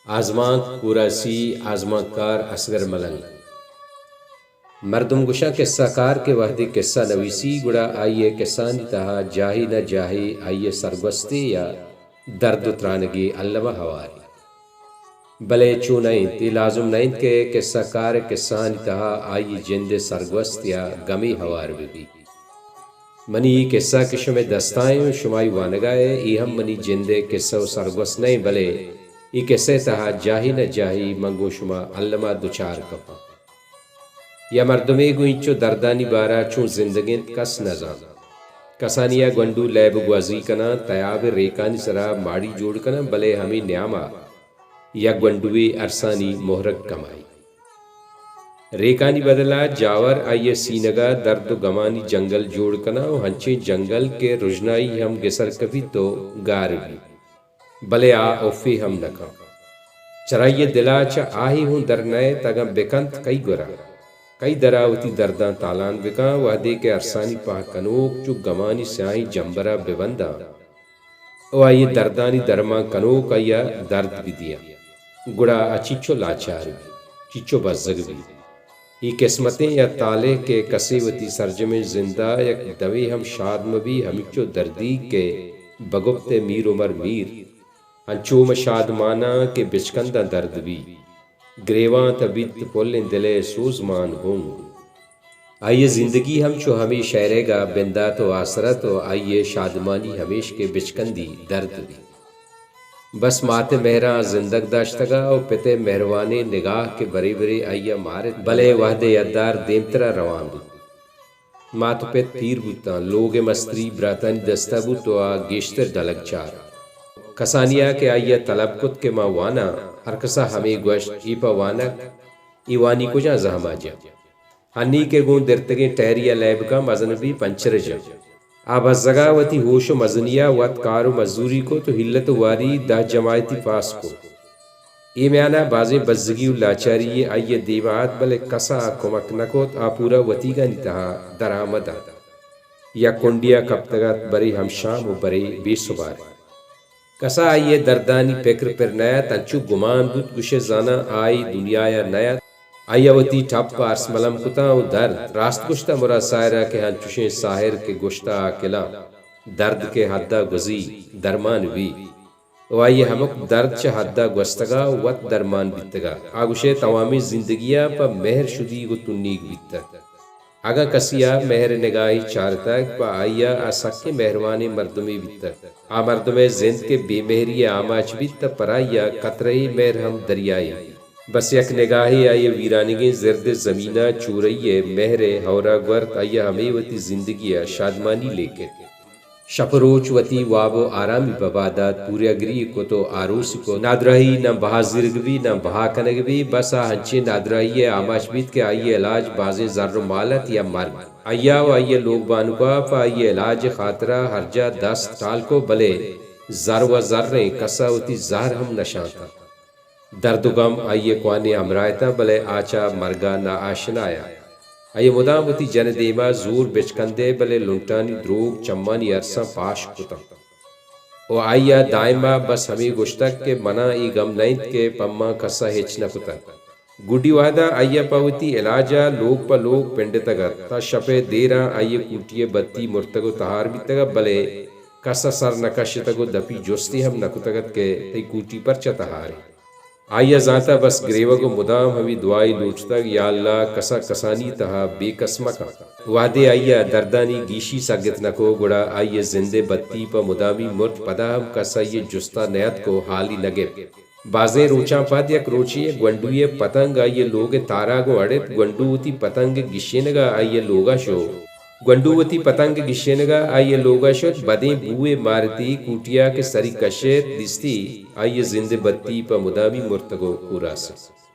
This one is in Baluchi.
آزمانک، کوراسی، آزمانکار اصغر ملنگ۔ مردم گوشاں کسہ کار کہ وہدے کسہ نویسی گڑا آئی ءِ کسہانی تہا جاہے نہ جاہے آئی ءِ سرگوستے یا درد ءُ ترانگے الم ءَ ہوار انت۔ بلے چو نہ انت، اے لازم نہ انت کہ کسہ کار ءِ کسہانی تہا آئی ءِ جند ءِ سرگوست یا گمے ہوار بہ بیت۔ منی اے کسہ کہ شمئے دستا ایں ءُ شمائی وانگا ایں، اے ہم منی جند ءِ کسہ ءُ سرگوست نہ انت، بلے اے کسہ ءِ تہا جاہے نہ جاہے من گوں شما الم ءَ دچار کپاں۔ یا مردمے گوں اینچو دردانی بارا چون زندگ انت، کس نہ زانت۔ کسانیا گونڈو لیب گوازی کناں، تیاب ءِ ریکانی سرا ماڑی جوڑ کناں، بلے ہمے نیاما یک گونڈوے ارسانی مہرگ کمائی۔ ریکانی بدلا جاور آئی ءِ سینگا درد ءُ گمانی جنگل جوڑ کناں ءُ ہنچیں جنگل کہ رژنائی ہم گسر کپیت ءُ گار بیت، بلے آ افے ہم نہ کنت۔ چرائی ءِ دلا چہ آہے ہوں در نئیت، اگاں بکنت کئی گورا؟ کئی درا وتی درداں تالان بکن؟ وہدے کہ ارسانی پہہ کنوک چو گمانی سیاہیں جمبرا ببنداں، ءُ آئی ءِ دردانی درمان کنوک آئی ءَ درد بدیاں، گڑا آ چنچو لاچار بیت، چنچو بزگ بیت۔ اے قسمتیں یا تالہ کہ کسے وتی سرجمیں زندا یک دمے ہم شاد مہ بی، ہمینچو دردیگ کہ بگپت ءِ میر عمر میر، انچو مہ شادماناں کہ بچکنداں درد بی۔ گریوان تہ بیت پلیں دل ءِ سوزمان گنگ۔ آئی ءِ زندگی ہم چو ہمے شئیرگ ءَ بندات ءُ آسرت ءُ آئی ءِ شادمانی ہمیش کہ بچکندی درد بیت۔ بس مات ءِ مہراں زندگ داشتگ ءُ پت ءِ مہروانیں نگاہ کہ برے برے آئی ءَ مارت، بلے وہدے یدار دیمترا روان بوت۔ مات ءُ پت پیر بوتاں، لوگ ءِ مستری براتانی دستا بوت ءُ آ گیشتر ڈلگ چار۔ کسانیا کہ آئی ءَ طلب کت کہ ما واناں، ہر کسا ہمے گوشت، اے پہ وانگ، اے وانی کجام زہما جنت؟ ہنی کہ گوں درتگیں ٹہری ءَ لیب کن مزن بی پنچر جنت۔ آ بزگا وتی ہوش ءُ مزنیا وت کار ءُ مزوری کت ءُ ہلت ءُ واری دہ جماعتی پاس کت۔ اے میانا بازیں بزگی ءُ لاچاری یے آئی ءِ دیما ات، بلے کسا آ کمک نہ کت، آ پورا وتیگانی تہا درآمد ات۔ یک کنڈیا کپتگ ات، برے ہمشام ءُ برے بے سبارگ۔ کسا آئی ءِ دردانی پکر پر نہ ات، انچو گمان بوت گوشئے زاناں آ اے دنیایا نہ ات۔ آئی ءَ وتی ٹپ ارس ملم کتاں ءُ درد، راست گوشتہ مراد ساحرا کہ انچوشیں ساحر کہ گوشتہ عاقلاں، درد کہ حدا گوزی درمان بی۔ ءُ آئی ءِ ہمک درد چہ حدا گوستگا ءُ وت درمان بیتگا۔ آ گوشئے توامیں زندگیا پہ مہر شدیگ ءُ تنیگ بیتہ۔ اگاں کسیا مہر ءِ نگاہے چارتگ، پہ آئیا آ سکیں مہروانیں مردمے بیتگ۔ آ مردمئے زند کہ بے مہری ءِ آماچ بیت، تہ پرآئیا قطرہے مہر ہم دریائے۔ بس یک نگاہے آئی ءِ ویرانگیں زرد ءِ زمینا چورئی ءِ مہر ءِ ہئورا گورت، آئیا ہمے وتی زندگیا شادمانی لیکت۔ شپ ءُ روچ وتی واب ءُ آرامی ببا دات، پوریاگری کت ءُ آروسی کت۔ نادراہی ناں بہا زیرگ بی، ناں بہا کنگ بی، بس آ انچیں نادراہی ءِ آماچ بیت کہ آئی ءِ علاج بازیں زر ءُ مال ات یا مرگ۔ آئیا ءُ آئی ءِ لوگ بانکا پہ آئی ءِ علاج ءِ خاطرا ہر جاہ دست ٹال کت، بلے زر ءُ زریں کسا وتی زہر ہم نشانت۔ درد ءُ گم آئی ءِ کوہنیں ہمراہ اتاں، بلے آ چہ مرگا ناآشنا ات۔ آئی ءَ مدام وتی جن ءِ دیما زور بچکندے، بلے لنٹانی دروگ چمانی ارساں پاشک کتاں۔ ءُ آئی ءَ دائما بس ہمے گوشتگ کہ منا اے گم نہ انت کہ پہ من کسا ہچ نہ کتگ۔ گڈی وہدا آئی ءَ پہ وتی علاجا لوگ پہ لوگ پنڈتگ ات، تاں شپ ءِ دیراں آئی ءِ کوٹی ءِ بتی مرتگ ءُ تہار بیتگ ات، بلے کس ءَ سر نہ کشتگ ءُ دپی جستے ہم نہ کتگ ات کہ تئی کوٹی پرچا تہار انت؟ آئی ءَ زانتہ بس گریوگ ءُ مدام ہمے دعائے لوٹتگ، یا اللہ، کس ءَ کسانی تہا بے کس مکن۔ وہدے آئی ءَ دردانی گیشی سگت نہ کت، گڑا آئی ءِ زند ءِ بتی پہ مدامی مرت، پدا ہم کس آئی ءِ جستا نیاتک ءُ حالی نہ گپت۔ بازیں روچاں پد یک روچے ءَ گونڈوے ءِ پتنگ آئی ءِ لوگ ءِ تارا گوں اڑت۔ گونڈو وتی پتنگ ءِ گیشینگ ءَ آئی ءِ لوگ ءَ شت۔ گونڈو وتی پتنگ ءِ گیشینگ ءَ آئی ءِ لوگ ءَ شت، بدیں بوئے مارتی، کوٹی ءَ کہ سری کشت، دیستی آئی ءِ زند ءِ بتی پہ مدامی مرتگ ءُ کوراس انت۔